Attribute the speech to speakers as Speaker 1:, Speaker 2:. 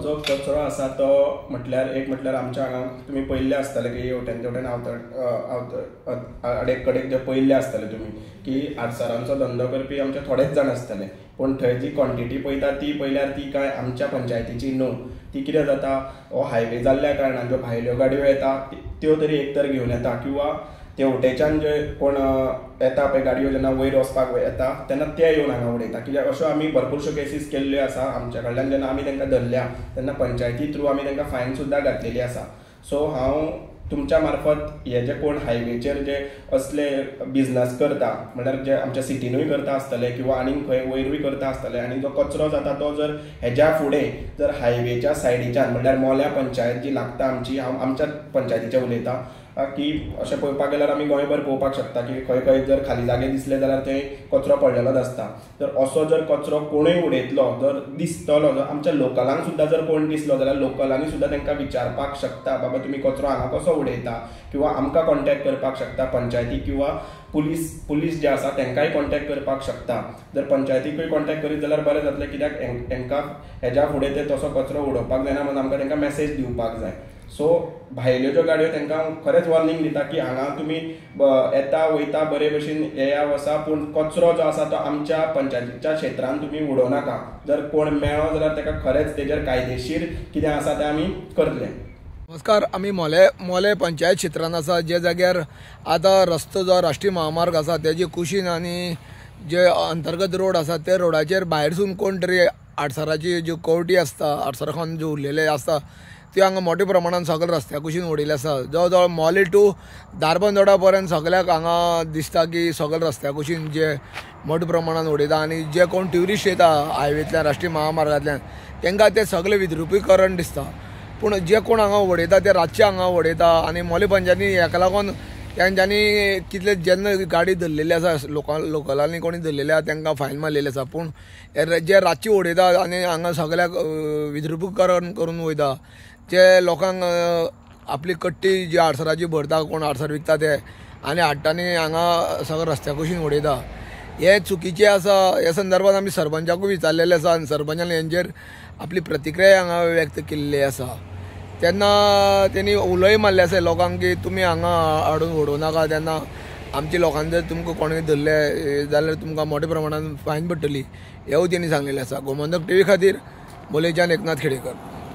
Speaker 1: जो कचरो आसा तो म्हटल्यार एक म्हटल्यार आमच्या हांगा तुमी पळयल्ले आसतले की हेवटेन तेवटेन आडेक कडेक जे पळयल्ले आसतले तुमी की आडसरांचो धंदो करपी आमचे थोडेच जाण आसतले, पूण थंय जी क्वॉन्टिटी पळयता ती पळयल्यार ती कांय आमच्या पंचायतीची न्हू. ती कितें जाता, हो हायवे जाल्ल्या कारणान ज्यो भायल्यो गाडयो येता त्यो तरी एक तर घेवन येता किंवा तेवटेच्यान जे कोण येता पळय गाडयो जेन्ना वयर वचपाक येता तेन्ना ते येवन हांगा उडयता. कित्याक अश्यो आमी भरपूरश्यो केसीस केल्ल्यो आसा आमच्या कडल्यान. जेन्ना आमी तांकां धरल्या तेन्ना पंचायती थ्रू आमी तांकां फायन सुद्दां घातलेली आसा. सो हांव तुमच्या मार्फत हे जे कोण हायवेचेर जे असले बिजनस करता म्हणल्यार जे आमच्या सिटीनूय करता आसतले किंवा आनीक खंय वयरूय करता आसतले आनी जो कचरो जाता तो जर हेज्या फुडें जर हायवेच्या सायडीच्यान म्हणल्यार मोल्या पंचायत जी लागता आमची, हांव आमच्या पंचायतीचें उलयतां की अशें पळोवपाक गेल्यार आमी गोंयभर पळोवपाक शकता की खंय खंय जर खाली जागे दिसले जाल्यार थंय कचरो पडलेलोच आसता. तर असो जर कचरो कोणूय उडयतलो जर दिसतलो, जर आमच्या लोकलांक सुद्दां जर कोण दिसलो जाल्यार लोकलांनी सुद्दां तांकां विचारपाक शकता, बाबा तुमी कचरो हांगा कसो उडयता, किंवा आमकां कॉन्टेक्ट करपाक शकता पंचायती किंवा पुलीस जे आसा तांकांय कॉन्टेक्ट करपाक शकता. जर पंचायतीकूय कॉन्टेक्ट करीत जाल्यार बरें जातलें, कित्याक हेंकां हेज्या फुडें ते तसो कचरो उडोवपाक जायना म्हणून आमकां तांकां मॅसेज दिवपाक जाय. सो भायल्यो ज्यो गाडयो तांकां खरेंच वॉर्निंग दिता की हांगा तुमी येता वयता बरे भशेन येया वसा, पूण कचरो जो आसा तो आमच्या पंचायतीच्या क्षेत्रान तुमी उडोवं नाका. जर कोण मेळ्ळो जाल्यार ताका खरेंच तेजेर कायदेशीर कितें आसा तें आमी करतले.
Speaker 2: नमस्कार, आमी मोले पंचायत क्षेत्रान आसा, जे जाग्यार आतां रस्तो जो राष्ट्रीय महामार्ग आसा तेजे कुशीन आनी जे अंतर्गत रोड आसा त्या रोडाचेर भायरसून कोण तरी आडसराची ज्यो कवटी आसता, आडसर खावन ज्यो उरलेले आसता त्यो हांगा मोठ्या प्रमाणान सगळे रस्त्या कुशीन उडयले आसा. जवळ जवळ मोले टू धारबंदोडा पर्यंत सगळ्याक हांगा दिसता की सगळे रस्त्या कुशीन जे मोठ्या प्रमाणान उडयता आनी जे कोण ट्युरिस्ट येता हायवेंतल्यान राष्ट्रीय महामार्गांतल्यान तांकां ते सगळे विद्रुपीकरण दिसता. पूण जे कोण हांगा उडयता ते रातचे हांगा उडयता आनी मोले पंचायतीन हेका लागून तेंच्यांनी कितले जेन्ना गाडी धरलेली आसा लोकलांनी कोणी धरलेले आसा तांकां फायन मारलेली आसा. पूण जे रातचे उडयता आनी हांगा सगळ्याक विद्रुपीकरण करून वयता, जे लोकांक आपली कट्टी जी आडसराची भरता, कोण आडसर विकता ते आनी हाडटा आनी हांगा सगळें रस्त्या कुशीन उडयता, हें चुकीचें आसा. ह्या संदर्भात आमी सरपंचाकूय विचारलेलें आसा आनी सरपंचान हेंचेर आपली प्रतिक्रिया हांगा व्यक्त केल्ली आसा. तेन्ना तेणी उलोय मारले आसा लोकांक की तुमी हांगा हाडून उडोवं नाका, तेन्ना आमच्या लोकांनी जर तुमकां कोणें धरलें जाल्यार तुमकां मोठ्या प्रमाणान फायन पडटली, हेंवूय तेणी सांगलेलें आसा. गोमंतक टीव्ही खातीर मोलेच्यान एकनाथ खेडेकर.